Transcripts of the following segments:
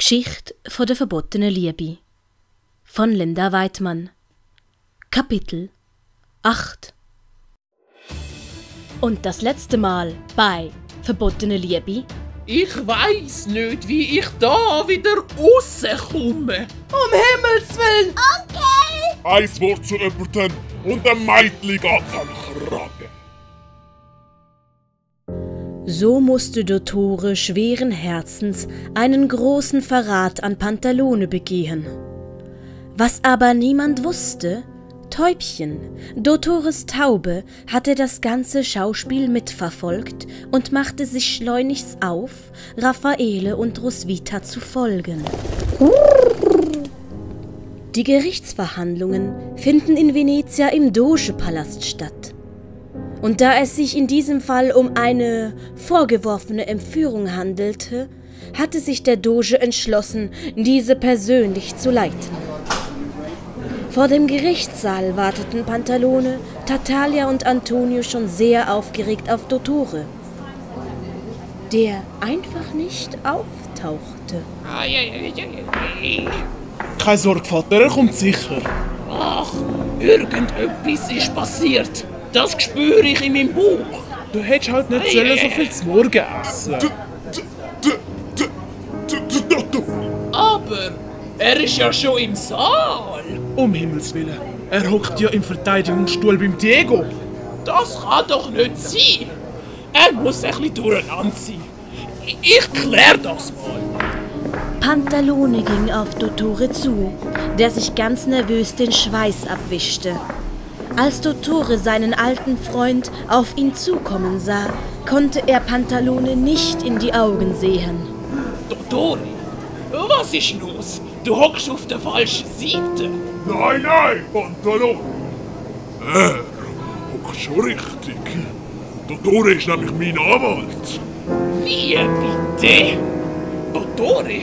Geschichte von der verbotenen Liebe von Linda Weidmann. Kapitel 8. Und das letzte Mal bei Verbotene Liebe. Ich weiss nicht, wie ich da wieder rauskomme. Um Himmels Willen! Okay! Ein Wort zu jemandem und ein Mädchen geht am Kragen. So musste Dottore schweren Herzens einen großen Verrat an Pantalone begehen. Was aber niemand wusste, Täubchen, Dottores Taube, hatte das ganze Schauspiel mitverfolgt und machte sich schleunigst auf, Raffaele und Roswitha zu folgen. Die Gerichtsverhandlungen finden in Venezia im Doge-Palast statt. Und da es sich in diesem Fall um eine vorgeworfene Entführung handelte, hatte sich der Doge entschlossen, diese persönlich zu leiten. Vor dem Gerichtssaal warteten Pantalone, Tartaglia und Antonio schon sehr aufgeregt auf Dottore, der einfach nicht auftauchte. Keine Sorge, Vater, er kommt sicher. Ach, irgendetwas ist passiert. Das spüre ich in meinem Bauch. Du hättest halt nicht sollen so viel zu Morgen essen. Aber er ist ja schon im Saal. Um Himmels Willen, er hockt ja im Verteidigungsstuhl beim Diego. Das kann doch nicht sein. Er muss ein bisschen durcheinander sein. Ich klär das mal. Pantalone ging auf Dottore zu, der sich ganz nervös den Schweiß abwischte. Als Dottore seinen alten Freund auf ihn zukommen sah, konnte er Pantalone nicht in die Augen sehen. Dottore, was ist los? Du hockst auf der falschen Seite. Nein, Pantalon! Er hockt schon richtig. Dottore ist nämlich mein Anwalt. Wie bitte? Dottore,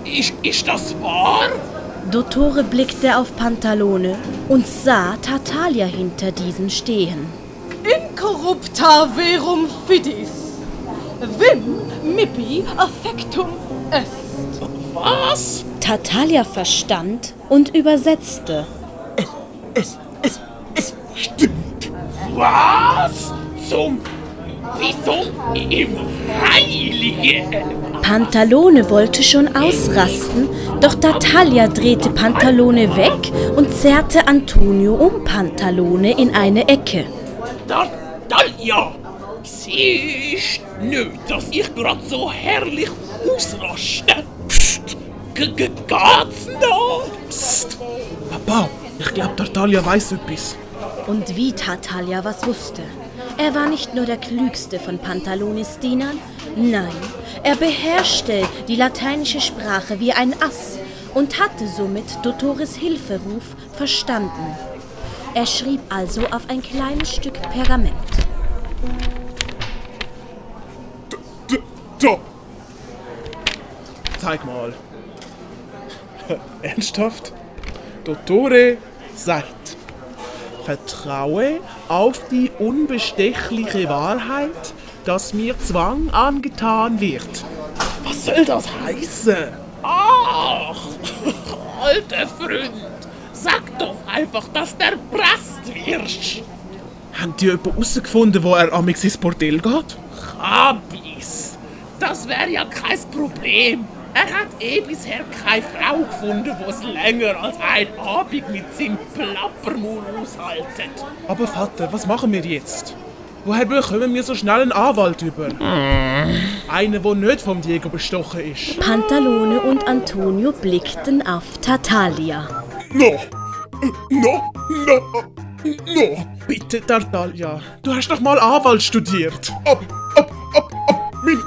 ist das wahr? Dottore blickte auf Pantalone und sah Tartaglia hinter diesen stehen. Incorrupta verum fidis. Vim mipi affectum est. Was? Tartaglia verstand und übersetzte. Es stimmt. Was? Wieso im Heiligen? Pantalone wollte schon ausrasten, doch Tartaglia drehte Pantalone weg und zerrte Antonio um Pantalone in eine Ecke. Tartaglia, siehst nicht, dass ich gerade so herrlich ausraste? Psst, geht's noch? Psst. Papa, ich glaube, Tartaglia weiss etwas. Und wie Tartaglia was wusste. Er war nicht nur der klügste von Pantalones Dienern, nein, er beherrschte die lateinische Sprache wie ein Ass und hatte somit Dottores Hilferuf verstanden. Er schrieb also auf ein kleines Stück Pergament. Da! Zeig mal. Ernsthaft? Dottore sagt: Vertraue auf die unbestechliche Wahrheit, dass mir Zwang angetan wird. Was soll das heißen? Ach, alter Freund, sag doch einfach, dass du erpresst wirst. Haben die jemanden herausgefunden, wo er amix ins Bordell geht? Kabis, das wäre ja kein Problem. Er hat bisher keine Frau gefunden, die es länger als einen Abend mit seinem Plappermaul aushaltet. Aber Vater, was machen wir jetzt? Woher bekommen wir so schnell einen Anwalt über? Einen, der nicht vom Diego bestochen ist. Pantalone und Antonio blickten auf Tartaglia. No! Bitte, Tartaglia, du hast doch mal Anwalt studiert. Ab! Mein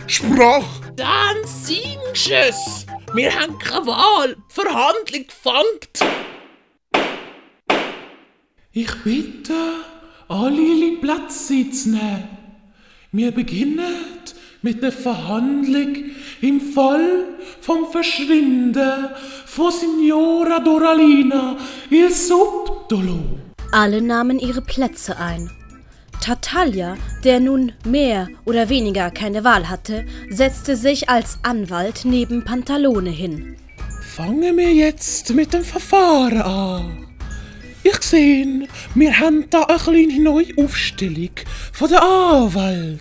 Sprach! Dann singst es! Wir haben keine Wahl! Die Verhandlung fängt! Ich bitte, alle Platz zu nehmen. Wir beginnen mit der Verhandlung im Fall vom Verschwinden von Signora Doralina il Subdolo. Alle nahmen ihre Plätze ein. Tartaglia, der nun mehr oder weniger keine Wahl hatte, setzte sich als Anwalt neben Pantalone hin. Fangen wir jetzt mit dem Verfahren an. Ich sehe, wir haben da eine kleine neue Aufstellung von der Anwalt.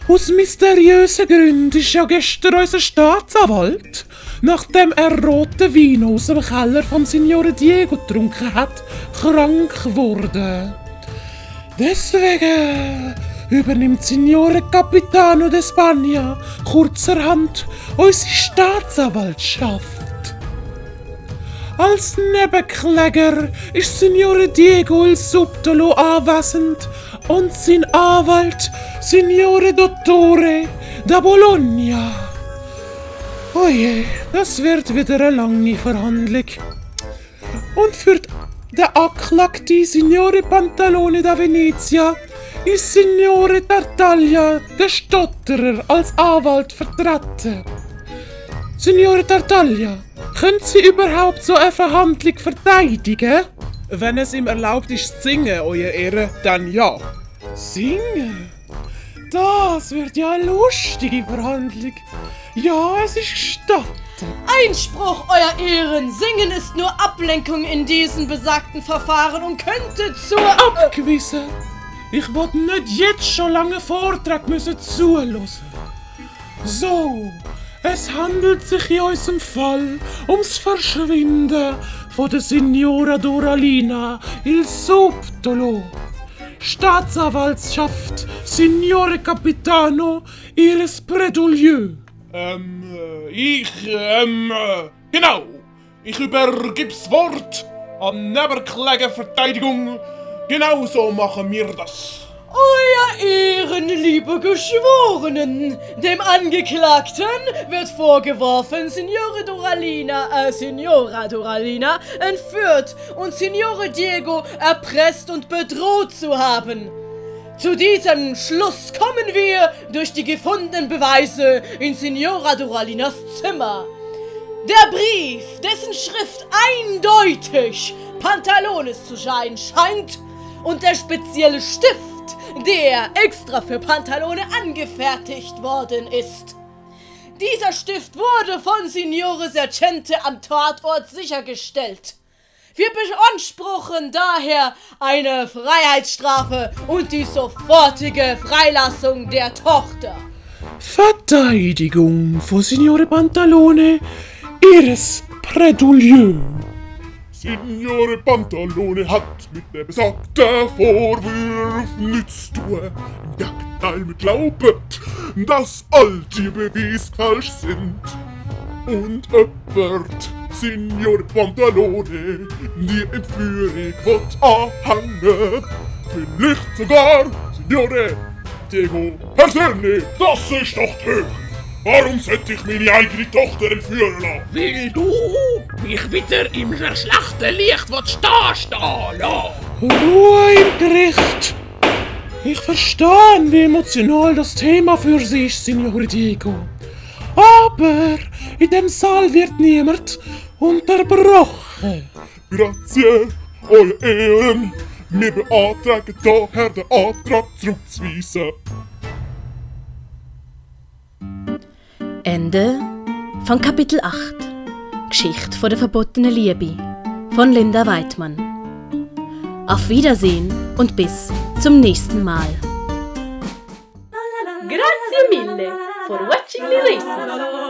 Aus mysteriösen Gründen ist ja gestern unser Staatsanwalt, nachdem er roten Wein aus dem Keller vom Signore Diego getrunken hat, krank geworden. Deswegen übernimmt Signore Capitano d'Espagna kurzerhand unsere Staatsanwaltschaft. Als Nebenkläger ist Signore Diego il Subtolo anwesend und sein Anwalt Signore Dottore da Bologna. Oje, das wird wieder eine lange Verhandlung. Und für den Anklagten Signore Pantalone da Venezia ist Signore Tartaglia, der Stotterer, als Anwalt vertreten. Signore Tartaglia, können Sie überhaupt so eine Verhandlung verteidigen? Wenn es ihm erlaubt ist zu singen, Euer Ehre, dann ja. Singen? Das wird ja eine lustige Verhandlung. Ja, es ist gestattet. Einspruch, Euer Ehren! Singen ist nur Ablenkung in diesem besagten Verfahren und könnte zur... Abgewiesen. Ich wollte nicht jetzt schon lange Vortrag zuhören. So, es handelt sich in unserem Fall ums Verschwinden von der Signora Doralina il Subtolo. Staatsanwaltschaft Signore Capitano ihres Prädolieu. Genau. Ich übergib's Wort an Nebenklägerverteidigung. Genau so machen wir das. Euer Ehren, liebe Geschworenen! Dem Angeklagten wird vorgeworfen, Signora Doralina entführt und Signore Diego erpresst und bedroht zu haben. Zu diesem Schluss kommen wir durch die gefundenen Beweise in Signora Doralinas Zimmer. Der Brief, dessen Schrift eindeutig Pantalones zu sein scheint, und der spezielle Stift, der extra für Pantalone angefertigt worden ist. Dieser Stift wurde von Signore Sercente am Tatort sichergestellt. Wir beanspruchen daher eine Freiheitsstrafe und die sofortige Freilassung der Tochter. Verteidigung von Signore Pantalone ihres Prädolieu. Signore Pantalone hat mit der besagten Vorwurf nichts zu tun. Im Gegenteil, wir glauben, dass all die Beweise falsch sind. Und jemand Signore Pantalone die Entführung wird anhängen. Vielleicht sogar Signore Diego persönlich. Das ist doch hoch. Warum sollte ich meine eigene Tochter entführen lassen? Weil du mich wieder im schlechten Licht stehen lassen. Ruhe im Gericht. Ich verstehe, wie emotional das Thema für Sie ist, Signore Diego. Aber in dem Saal wird niemand unterbrochen. Grazie, Euer Ehren. Wir beantragen daher, den Antrag zurückzuweisen. Ende von Kapitel 8. Geschichte von der verbotenen Liebe von Linda Weidmann. Auf Wiedersehen und bis zum nächsten Mal. Grazie mille for watching the lesson.